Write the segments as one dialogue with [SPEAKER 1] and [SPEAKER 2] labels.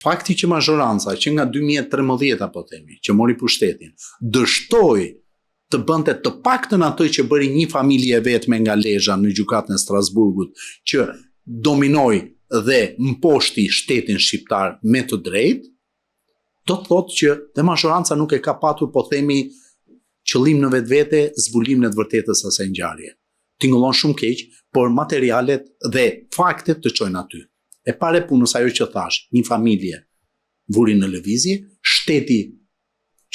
[SPEAKER 1] Fakti që mazhoranca që nga 2013 po themi, që mori pushtetin, dështoi të bënte të paktën atë që bëri një familje e vetme nga Lezha në gjykatën e Strasburgut, që dominoi dhe mposhti shtetin shqiptar me të drejtë, do të thotë që dhe mazhoranca nuk e ka patur, po themi, qëllim në vetvete zbulimin e të vërtetës së asaj ngjarje. Tingëllon shumë keq, por materialet dhe faktet të çojnë aty. E para e punës ajo që thashë, një familje vuri në lëvizje, shteti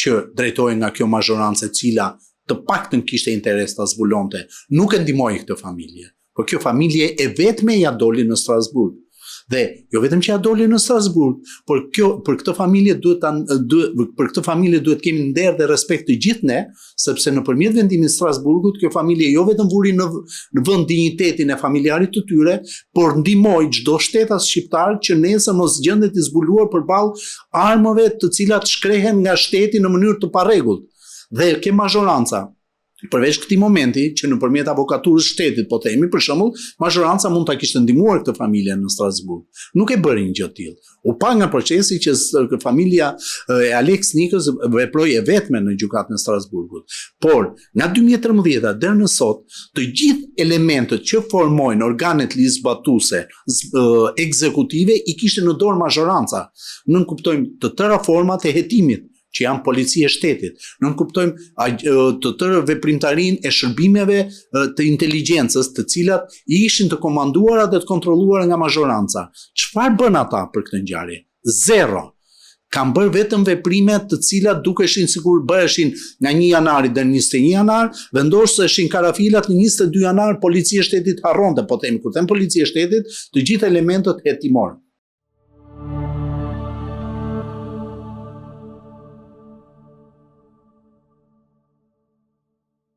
[SPEAKER 1] që drejtohej nga kjo mazhorancë e cila të paktën kishte interes ta zbulonte, nuk e ndihmoi këtë familje. Por kjo familje e vetme ia doli në Strasburg. Dhe jo vetëm që ia doli në Strasburg, por kjo për këtë familje duhet ta duhet për këtë familje duhet të kemi nder dhe respekt të gjithë ne, sepse nëpërmjet vendimit të Strasburgut kjo familje jo vetëm vuri në në vend dinjitetin e familjarit të tyre, por ndihmoi çdo shtetas shqiptar që nesër mos gjendet i zbuluar përballë armëve të cilat shkrehen nga shteti në mënyrë të parregullt. Dhe ke mazhoranca përveç këtij momenti që nëpërmjet avokaturës shtetit, po themi për shembull, mazhoranca mund ta kishte ndihmuar këtë familje në Strasburg. Nuk e bëri një gjë të tillë. U pa nga procesi që familja e Aleks Nikës veproi e vetme në gjykatën e Strasburgut. Por, nga 2013-a deri në sot, të gjithë elementët që formojnë organet ligjzbatuese ekzekutive i kishte në dorë mazhoranca. Nënkuptojmë të tëra format e hetimit, që janë polici e shtetit. Nënkuptojmë të tërë veprimtarinë e shërbimeve të inteligjencës, të cilat ishin të komanduara dhe të kontrolluara nga mazhoranca. Çfarë bënë ata për këtë ngjarje? Zero. Kanë bërë vetëm veprime të cilat dukeshin sikur bëheshin nga 1 janari deri në 21 janar, vendoseshin karafilat në 22 janar, policia e shtetit harronte, po themi kur them policia e shtetit, të gjithë elementët hetimorë.